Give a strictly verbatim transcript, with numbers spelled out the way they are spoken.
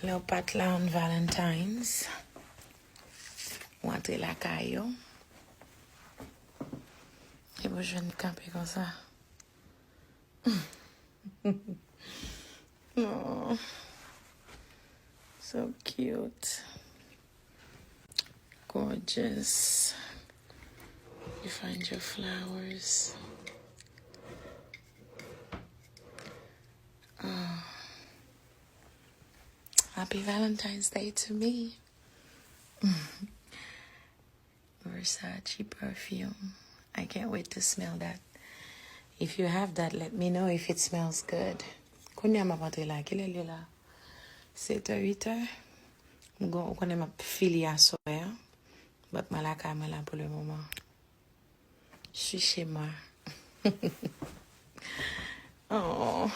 Lè w pat la on Valentine's, w antre lakay yo, epi w jwenn kanpe konsa. Oh, so cute. Gorgeous. You find your flowers. Oh. Happy Valentine's Day to me. Versace perfume. I can't wait to smell that. If you have that, let me know if it smells good. Kounye a m ap antre la. Kilè l ye la? Sèt è, uit è. M gon, ou konnen m ap file aswè a. But mwen lakay mwen la pou le moman. Chiche mwen. Oh.